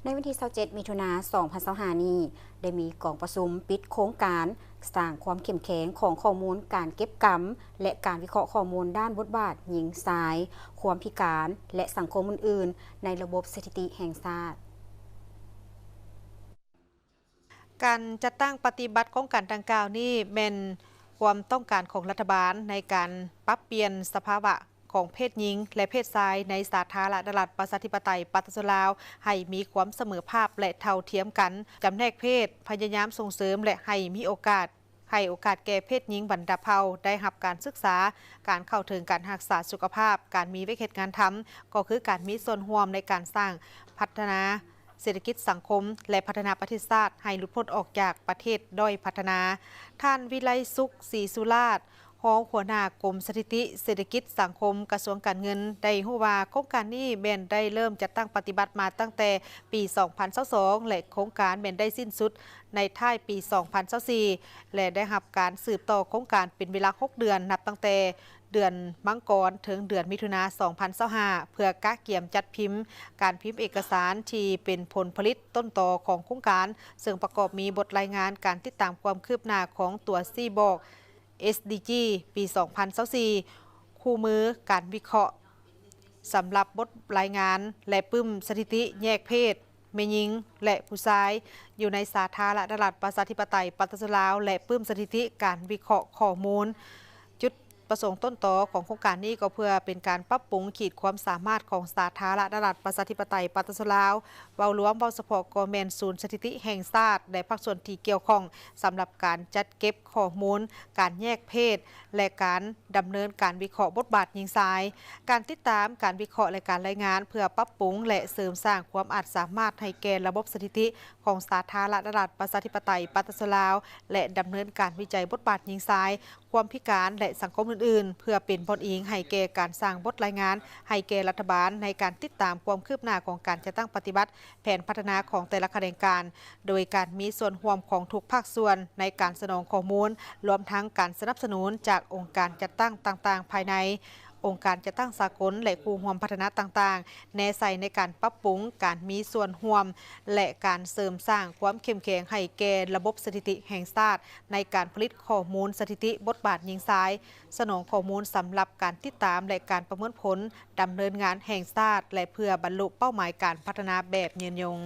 ໃນວັນທີຊາວເຈັດ ມິຖຸນາ ສອງພັນຊາວຫ້ານີ້ ໄດ້ມີກອງປະຊຸມປິດໂຄງການສ້າງຄວາມເຂັ້ມແຂງຂອງຂໍ້ມູນການເກັບກຳ ແລະ ການວິເຄາະຂໍ້ມູນດ້ານບົດບາດຍິງຊາຍ, ຄວາມພິການ ແລະ ສັງຄົມອື່ນໆ ໃນລະບົບສະຖິຕິແຫ່ງຊາດ. ການຈັດຕັ້ງປະຕິບັດໂຄງການດັ່ງກ່າວນີ້ ແມ່ນຄວາມຕ້ອງການຂອງລັດຖະບານໃນການປັບປ່ຽນສະພາວະຂອງເພດຍິງ ແລະ ເພດຊາຍໃນສາທາລະນະລັດປະຊາທິປະໄຕປະຊາຊົນລາວ ໃຫ້ມີຄວາມສະເໝີພາບ ແລະ ເທົ່າທຽມກັນ, ຈຳແນກເພດ, ພະຍາຍາມສົ່ງເສີມ ແລະ ໃຫ້ມີໂອກາດ ໃຫ້ໂອກາດແກ່ເພດຍິງບັນດາເຜົ່າໄດ້ຮັບການສຶກສາ, ການເຂົ້າເຖິງການຮັກສາສຸຂະພາບ, ການມີວຽກເຮັດງານທຳ ກໍຄືການມີສ່ວນຮ່ວມໃນການສ້າງພັດທະນາເສດຖະກິດສັງຄົມ ແລະ ພັດທະນາປະເທດຊາດໃຫ້ຫຼຸດພົ້ນອອກຈາກປະເທດດ້ອຍພັດທະນາ. ທ່ານ ວິໄລສຸກ ສີສຸລາດ ຮອງຫົວໜ້າກົມສະຖິຕິເສດຖະກິດສັງຄົມ ກະຊວງການເງິນ ໄດ້ຮູ້ວ່າ ໂຄງການນີ້ແມ່ນໄດ້ເລີ່ມຈັດຕັ້ງປະຕິບັດມາຕັ້ງແຕ່ປີສອງພັນຊາວສອງ ແລະ ໂຄງການແມ່ນໄດ້ສິ້ນສຸດໃນທ້າຍປີສອງພັນຊາວສີ່ ແລະ ໄດ້ຮັບການສືບຕໍ່ໂຄງການເປັນເວລາຫົກເດືອນ ນັບຕັ້ງແຕ່ເດືອນມັງກອນເຖິງເດືອນມິຖຸນາ ສອງພັນຊາວຫ້າ ເພື່ອກະກຽມຈັດພິມການພິມເອກະສານທີ່ເປັນຜົນຜະລິດຕົ້ນຕໍຂອງໂຄງການ, ເຊິ່ງປະກອບມີບົດລາຍງານການຕິດຕາມຄວາມຄືບໜ້າຂອງຕົວຊີ້ບອກ ເອສດີຈີ ປີສອງພັນຊາວສີ່, ຄູ່ມືການວິເຄາະສຳລັບບົດລາຍງານ ແລະ ປຶ້ມສະຖິຕິແຍກເພດ ແມ່ຍິງ ແລະ ຜູ້ຊາຍ ຢູ່ໃນສາທາລະນະລັດປະຊາທິປະໄຕປະຊາຊົນລາວ ແລະ ປຶ້ມສະຖິຕິການວິເຄາະຂໍ້ມູນ. ຈຸດປະສົງຕົ້ນຕໍຂອງໂຄງການນີ້ກໍເພື່ອເປັນການປັບປຸງຂີດຄວາມສາມາດຂອງສາທາລະນະລັດປະຊາທິປະໄຕປະຊາຊົນລາວ ເວົ້າລວມ, ເວົ້າສະເພາະກໍແມ່ນສູນສະຖິຕິແຫ່ງຊາດ ແລະ ພາກສ່ວນທີ່ກ່ຽວຂ້ອງ ສຳລັບການຈັດເກັບຂໍ້ມູນ ການແຍກເພດ ແລະ ການດຳເນີນການວິເຄາະບົດບາດຍິງຊາຍ, ການຕິດຕາມ, ການວິເຄາະ ແລະ ການລາຍງານ ເພື່ອປັບປຸງ ແລະ ເສີມສ້າງຄວາມອາດສາມາດໃຫ້ແກ່ລະບົບສະຖິຕິຂອງສາທາລະນະລັດປະຊາທິປະໄຕປະຊາຊົນລາວ ແລະ ດຳເນີນການວິໄຈບົດບາດຍິງຊາຍ, ຄວາມພິການ ແລະ ສັງຄົມອື່ນໆ ເພື່ອເປັນບ່ອນອີງໃຫ້ແກ່ການສ້າງບົດລາຍງານໃຫ້ແກ່ລັດຖະບານ ໃນການຕິດຕາມຄວາມຄືບໜ້າຂອງການຈັດຕັ້ງປະຕິບັດ ແຜນພັດທະນາຂອງແຕ່ລະຂະແໜງການ, ໂດຍການມີສ່ວນຮ່ວມຂອງທຸກພາກສ່ວນໃນການສະໜອງຂໍ້ມູນ, ລວມທັງການສະໜັບສະໜູນຈາກອົງການຈັດຕັ້ງຕ່າງໆພາຍໃນ, ອົງການຈັດຕັ້ງສາກົນ ແລະ ຄູ່ຮ່ວມພັດທະນາຕ່າງໆ ແນໃສ່ໃນການປັບປຸງການມີສ່ວນຮ່ວມ ແລະ ການເສີມສ້າງຄວາມເຂັ້ມແຂງໃຫ້ແກ່ລະບົບສະຖິຕິແຫ່ງຊາດ ໃນການຜະລິດຂໍ້ມູນສະຖິຕິບົດບາດຍິງຊາຍ, ສະໜອງຂໍ້ມູນສຳລັບການຕິດຕາມ ແລະ ການປະເມີນຜົນດຳເນີນງານແຫ່ງຊາດ ແລະ ເພື່ອບັນລຸເປົ້າໝາຍການພັດທະນາແບບຍືນຍົງ.